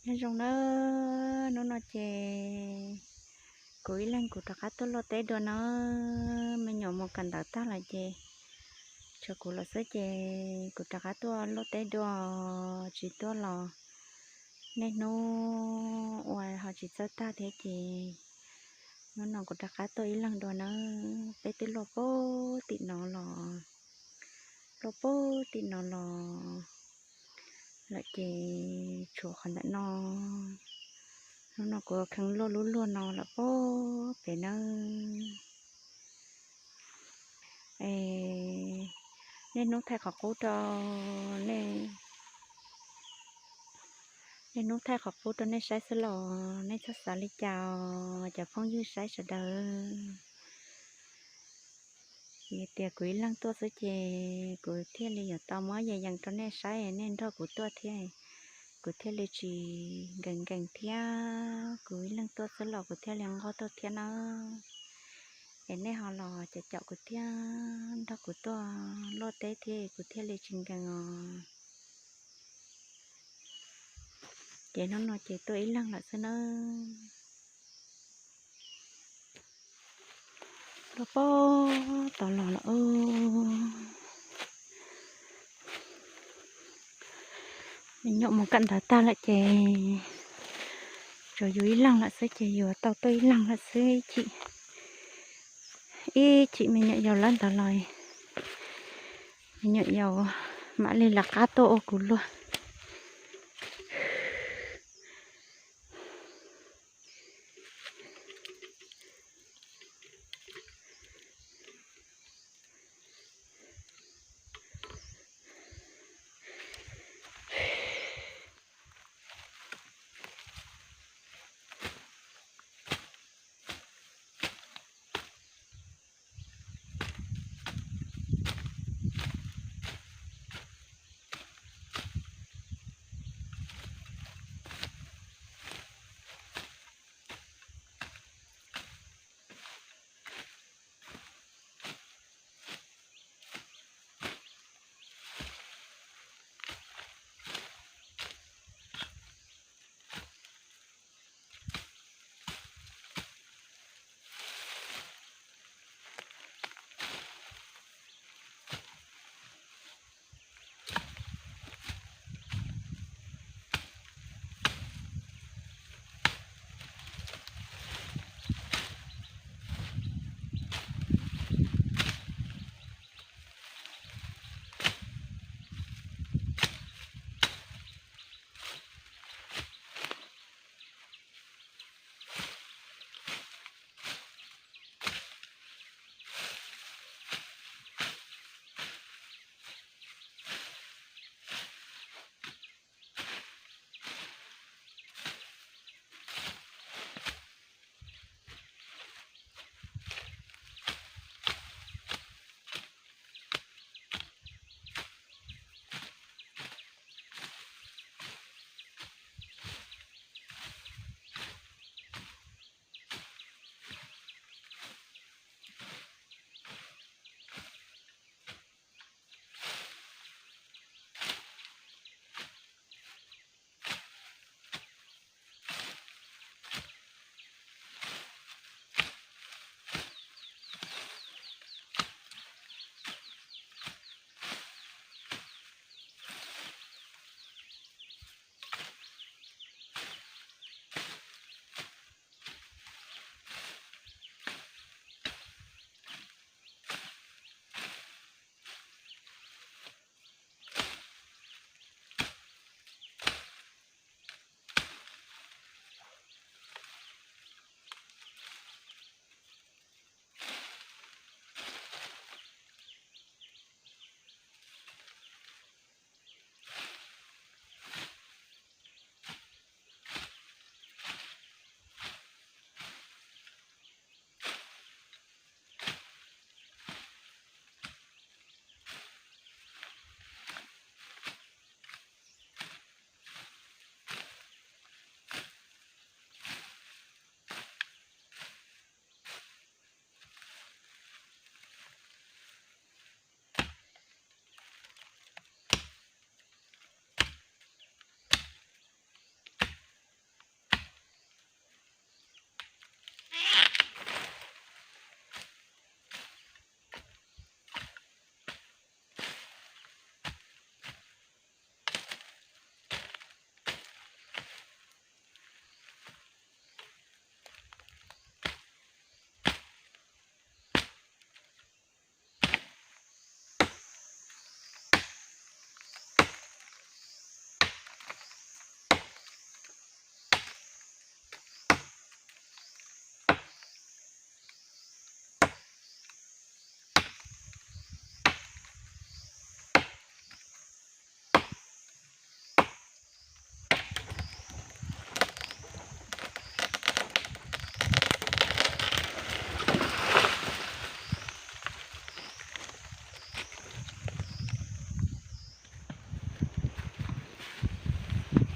Nyob zoo na, hnub no ces kuv ib leeg kuv rov qab tuaj luaj teb dua na. Me nyuam mus kawm ntawv tag lawm ces tshuav kuv lawm xwb ces kuv rov qab tuaj luaj teb dua, tsis tuaj los niaj hnub ua ho tsis txawj tag thiab ces hnub no kuv rov qab tuaj ib leeg dua na. Peb twb luaj puag tim no los, luaj puag tim no los lawm ces tshuav qhov ntawm no. Hnub no kuv kheev luaj lub luaj no lawm puag pem nawb. Es niaj hnub thaij qhov qub rau nej, niaj hnub thaij qhov qub rau nej saib xwb los nej txhob xav li cas os cov phooj ywg saib sawv daws. Vim tias kuv ib leeg tuaj xwb ces kuv thiaj li yuav tau muab yees yees rau nej saib, nej nrog kuv tuaj thiab, kuv thiaj li tsis nkees nkees thiab. Kuv ib leeg tuaj xwb los kuv thiaj li nquag tuaj thiab na. Es nej ho los caum caum kuv thiab, nrog kuv tuaj luaj teb thiab kuv thiaj li tsis nkees os. Ces hnub no ces tuaj ib leeg lawm xwb nawb. Luaj puag tod los lawm. Me nyuam mus kawm ntawv tag lawm ces tshuav yus ib leeg lawm xwb ces yuav tau tuaj ib leeg lawm xwb. Ib chim me nyuam yaus lawv ntawd los, me nyuam yaus mam li lawv qab tuaj ua kuv luag.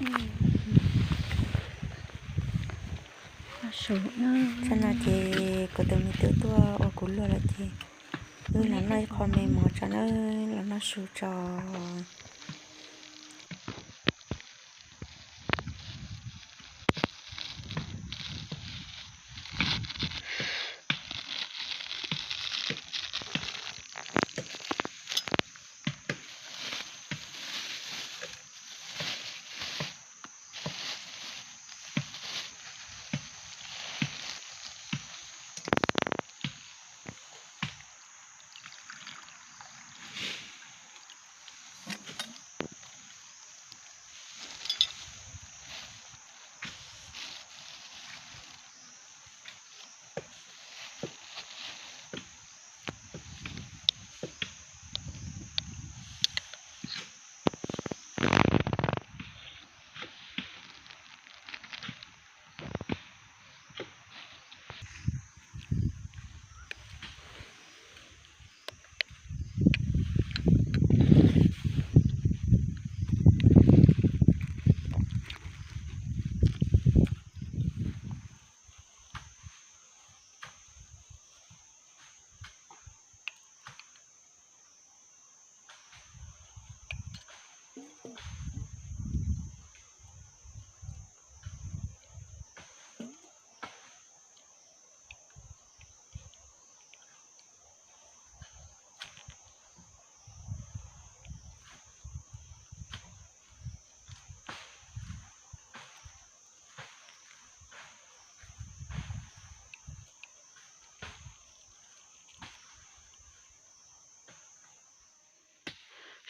Noj su na. Tsam no ces kuv tus me tub tuaj ua kuv luag lawm ces wb los noj ib qho me mov tso na, los noj su tso.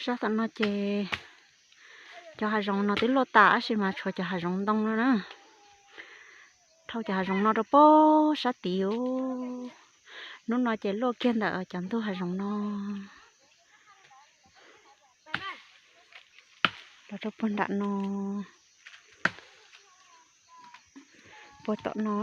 Sab tom no ces cov hav zoov no twb luaj tas tab sis mas tshuav cov hav zoov ntoo no na. Dhau cov hav zoov no rau pem sab tid. Hnub no ces luaj kiag ntawm cov ntug hav zoov no los rau puag nram no, puag tom no.